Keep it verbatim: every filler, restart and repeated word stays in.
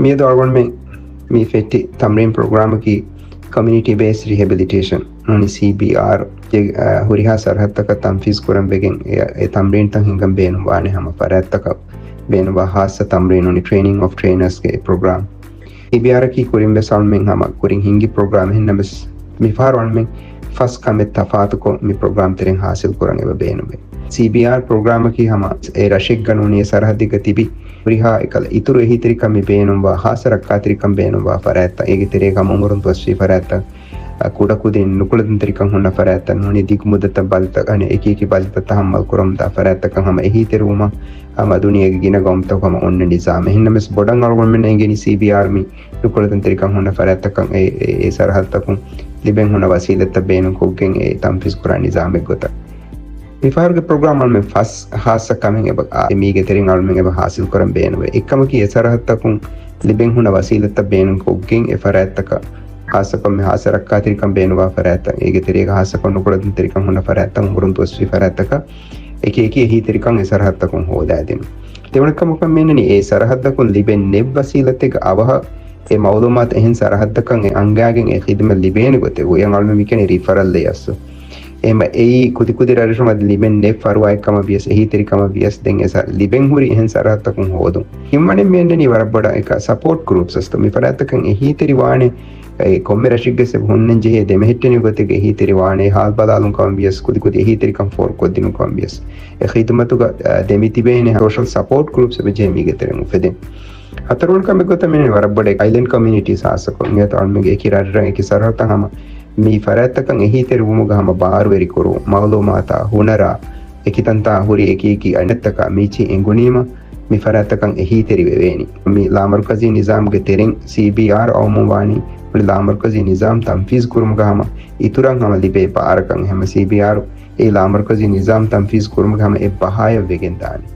މިއަދު އަޅުގަނޑުމެން މި ފެއްޓި ތަމްރީން ޕްރޮގްރާމަކީ ކޮމިއުނިޓީ ބޭސްޑް ރިހެބިލިޓޭޝަން، ނޫނީ ސީބީއާރް، އެ، އަ، ހުރިހާ ސަރަހައްދަކަށް ތަންފީޒު ކުރަން ވެގެން އެ، އެ ތަމްރީންތައް ހިންގަން ބޭނުންވާނެ ހަމަ ފަރާތްތަކަށް ބޭނުންވާ ހާއްސަ ތަމްރީން، ނޫނީ ޓްރެއިނިން އޮފް ޓްރެއިނަރސްގެ އެ ޕްރޮގްރާމް. ސީބީއާރަކީ ކުރިން ވެސް އަޅުމެން ހަމަ ކުރިން ހިންގި ޕްރޮގްރާމް. އެހެންނަމަވެސް، މިފަހަރު އަޅުމެން ފަސް ކަމެއް ތަފާތުކޮށް، މި ޕްރޮގްރާމް ތެރެއިން ހާސިލް ކުރަން އެބަ ބޭނުންވޭ. ސީބީއާރް ޕްރޮގްރާމަކީ ހަމަ އެ ރަށެއްގަ ނޫނީ އެ ސަރަހައްދެއްގަ ތިބި ހުރިހާ އެކަލަ އިތުރު އެހީތެރިކަން މި ބޭނުންވާ، ހާއްސަ ރައްކާތެރިކަން ބޭނުންވާ ފަރާތްތައް، އޭގެ ތެރޭގަ ހަމަ އުމުރުން ދުވަސްވީ ފަރާތްތައް، އަ، ކުޑަކުދިން ނުކުޅަދުންތެރިކަން ހުންނަ ފަރާތްތައް، ނޫނީ ދިގު މުއްދަތަށް ބަލިތައް، އަނެއް އެކި އެކި ބަލިތައްތައް ހައްމަލު ކުރަމުންދާ ފަރާތްތަކަށް ހަމަ އެހީތެރިވުމަށް ހަމަ ދުނިޔޭގެ ގިނަ ގައުމުތަކު ހަމަ އޮންނަ ނިޒާމެއް. އެހެންނަމަވެސް، ބޮޑަށް އަޅުގަނޑުމެންނަށް އެނގެނީ ސީބީއާރް މި ނުކުޅަދުންތެރިކަން ހުންނަ ފަރާތްތަކަށް އެ، އެ، އެ ސަރަހައްދަކުން ލިބެން ހުންނަ ވަސީލަތްތައް ބޭނުންކޮށްގެން އެ ތަންފީޒު ކުރާ ނިޒާމެއް ގޮތަށް. މިފަހަރުގެ ޕްރޮގްރާމް އަޅުމެން ފަސް ހާއްސަ ކަމެއް އެބަ، އާ، މީގެ ތެރެއިން އަޅުމެން އެބަ ހާސިލް ކުރަން ބޭނުންވޭ. އެއްކަމަކީ، އެ ސަރަހައްދަކުން ލިބެން ހުންނަ ވަސީލަތްތައް ބޭނުންކޮށްގެން އެ ފަރާތްތަކަށް، ހާއްސަކޮށް މި ހާއްސަ ރައްކާތެރިކަން ބޭނުންވާ ފަރާތްތައް، އޭގެ ތެރޭގަ ހާއްސަކޮށް ނުކުޅަދުންތެރިކަން ހުންނަ ފަރާތްތައް، އުމުރުން ދުވަސްވީ ފަރާތްތަކަށް އެކި އެކި އެހީތެރިކަން އެ ސަރަހައްދަކުން ހޯދާދިނުން. ދެވަނަ ކަމަކަށް މިއަންނަނީ، އެ ސަރަހައްދަކުން ލިބެން ނެތް ވަސީލަތެއްގެ އަވަހަށް އެ މައުލޫމާތު އެހެން ސަރަހައްދަކަށް އެ އަންގާގެން އެ ޚިދުމަތް ލިބޭނެ ގޮތެއް. އެއަށް އަޅުމެން މި ކިޔަނީ ރިފަރަލް އޭ އަސް. އެހެން އެއީ ކުދިކުދި ރަށްރަށުން އަދި ލިބެން ނެތް ފަރުވާއެއް ކަމަށް ވިޔަސް، އެހީތެރިކަމަށް ވިޔަސް، ދެން އެ ސަ-، ލިބެން ހުރި އެހެން ސަރަހައްދަކުން ހޯދުން. ތިންވަނައިން މިއަންނަނީ ވަރަށް ބޮޑަށް އެކަ ސަޕޯޓް ގްރޫޕްސް އަސްތު. މި ފަރާތްތަކަށް އެހީތެރިވާނެ، އެ ކޮންމެ ރަށެއްގެ ސެބަ ހުންނަން ޖެހޭ ދެމެހެއްޓެނި ގޮތެއްގެ އެހީތެރިވާނެ، ހާލް ބަލާލުން ކަމަށް ވިޔަސް، ކުދިކުދި އެހީތެރިކަން ފޯރުކޮށްދިނުން ކަމަށް ވިޔަސް، އެ ޚިދުމަތުގަ، އަ، ދެމިތިބޭނެ ސޯޝަލް ސަޕޯޓް ގްރޫޕްސް އެބަޖެހޭ މީގެ ތެރެއިން އުފެދެން. ހަތަރުވަނަ ކަމެއް ގޮތަށް މިއަންނަނީ ވަރަށް ބޮޑަށް އައިލެންޑް ކޮމިއުނިޓީސް ހާއްސަކޮށް މިއަދު އަޅުމެންގެ އެކި ރަށްރަށް އެކި ސަރަހައްދަށް ހަމަ މި ފަރާތްތަކަށް އެހީތެރިވުމުގަ ހަމަ ބާރުވެރިކުރު، މައުލޫމާތާ، ހުނަރާ، އެކިތަންތާ ހުރި އެކި އެކި އަނެއްތަކާ މީޗި އެނގުނީމަ، މި ފަރާތްތަކަށް އެހީތެރިވެވޭނީ. މި ލާމަރުކަޒީ ނިޒާމްގެ ތެރެއިން ސީބީއާރް އައުމުން ވާނީ، މުޅި ލާމަރުކަޒީ ނިޒާމް ތަންފީޒު ކުރުމުގަ ހަމަ އިތުރަށް ހަމަ ލިބޭ ބާރަކަށް. ހަމަ ސީބީއާރް އެ ލާމަރުކަޒީ ނިޒާމް ތަންފީޒު ކުރުމުގެ ހަމަ އެއް ބަހާއަށް ވެގެން ދާނެ.